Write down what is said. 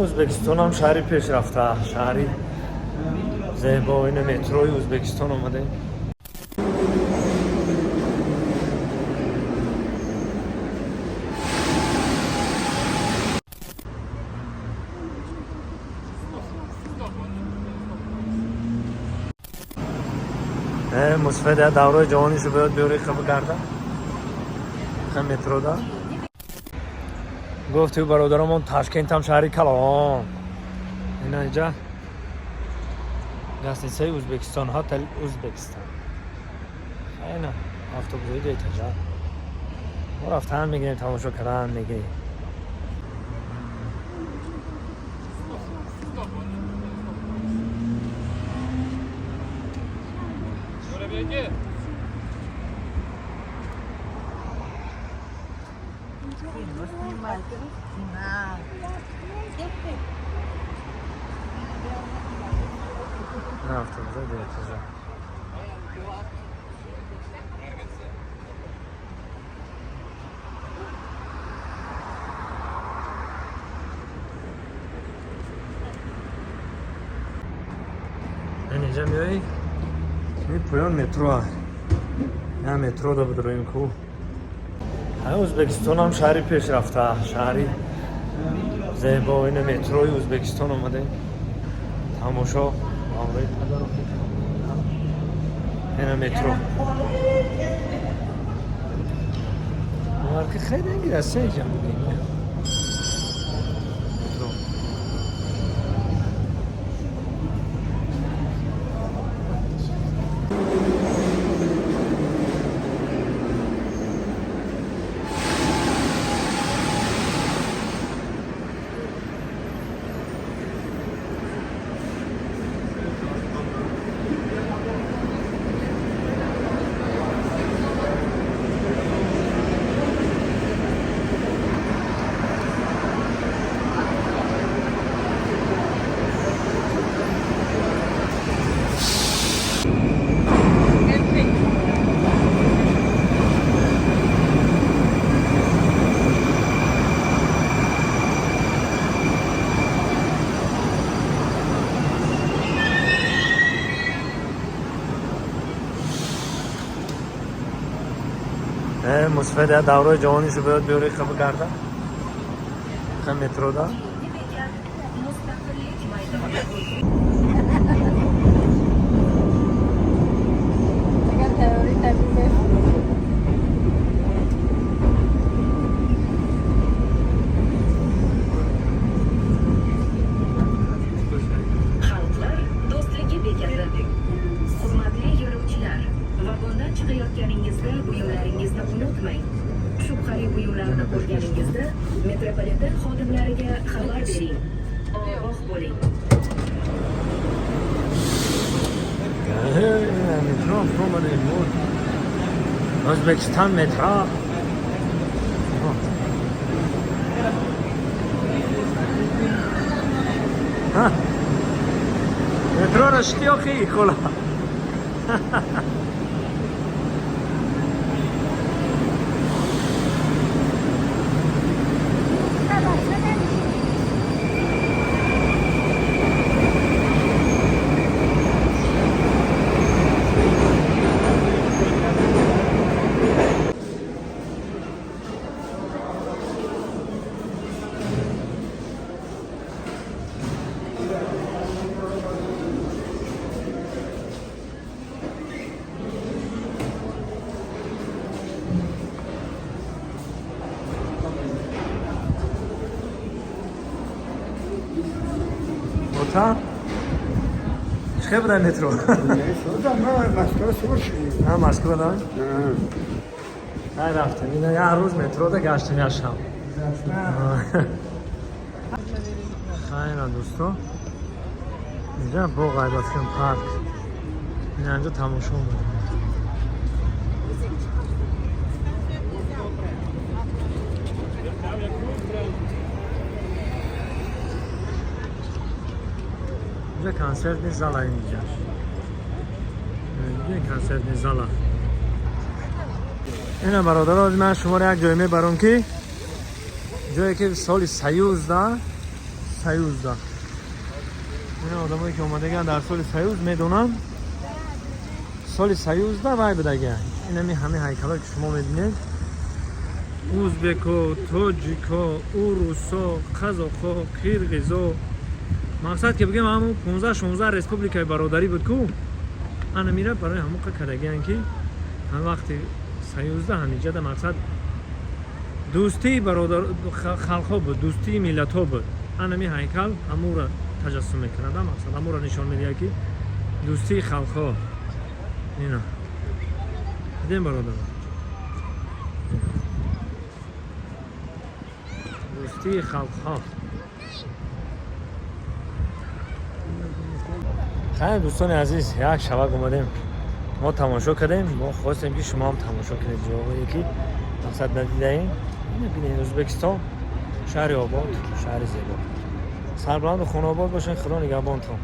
Ӯзбекистон ҳам шаҳри пешрафта, шаҳри зебо. Ина метрои Ӯзбекистон омадем. Мусфед я даврои ҷавонишу биёд биёри қаба гарда ха метрода. Гуфтию бародарамон, Ташкентам шаҳри калон. Ина инҷа гостиницаи Ӯзбекистон, Хотел Ӯзбекистон. Ина автобусои дуэтажа. Мо рафтан мегирем, тамошо кардан мегирем. Ина автобусои дуэтажа. Ин инҷа меои, ин поён метро, я метро да бидроем ку. Ӯзбекистон ҳам шаҳри пешрафта, шаҳри зебо. Ина метрои Ӯзбекистон омадем, тамошо. Ина метро марки хеле гирасе инҷа метро. Мусфед я даврои ҷавонишу биёд биёри қаба гарда ха метрода. Mustaqillik maydoni. Agar tayyorlik tabriklashdi. Xalqlar do'stligi bekati. Hurmatli yo'lovchilar, vagondan chiqayotganingizda buyumlaringizni unutmang. Shubhali buyumlarni ko'rganingizda metropoliten xodimlariga xabar bering. Ogoh bo'ling. Метро омадем буд, Ӯзбекистон метро. Ҳа. Метроро шити охи кола. Ота чӣ буда метро? Москва. Москва да ай рафтем. Ина як рӯз метрода гаштем, як шаб. Хайра, дӯсто, инҷа боғ айбафкан, парк. Ина инҷа тамошо омадем. Инҷа концертный зала, инҷа инҷа концертный зала. Ина бародаро, ман шуморо як ҷое мебарам, ки ҷое ки соли союзда Союзда. Ина одамое ки омадагиан дар соли Союз, медонанд, соли Союзда вай будагия. Инами ҳамин ҳайкалое ки шумо мебинед, узбеко, тоҷико, урусо, қазоқо, қирғизо, мақсад ки бигем, ҳамун 15-16 республикаи бародарӣ буд ку, ана мира барои ҳамон кардагиян, ки ҳам вақти Союзда ҳамиҷада мақсад дӯстии бародар халқҳо буд, дӯстии миллатҳо буд. Анами ҳайкал ҳамура таҷассум мекунад, мақсад ҳамура нишон медиҳад, ки дӯстии халқҳо. Ина дидем, бародарон, дӯстии халқҳо. Хайр, дӯстони азиз, як шабак омадем, мо тамошо кардем. Мо хостем, ки шумо ҳам тамошо кунед, ҷоҳое ки мақсад надидаем. Ина бинед, Ӯзбекистон, шаҳри обод, шаҳри зебо. Сарбаланду хонаобод бошед, Худо нигаҳбонтон.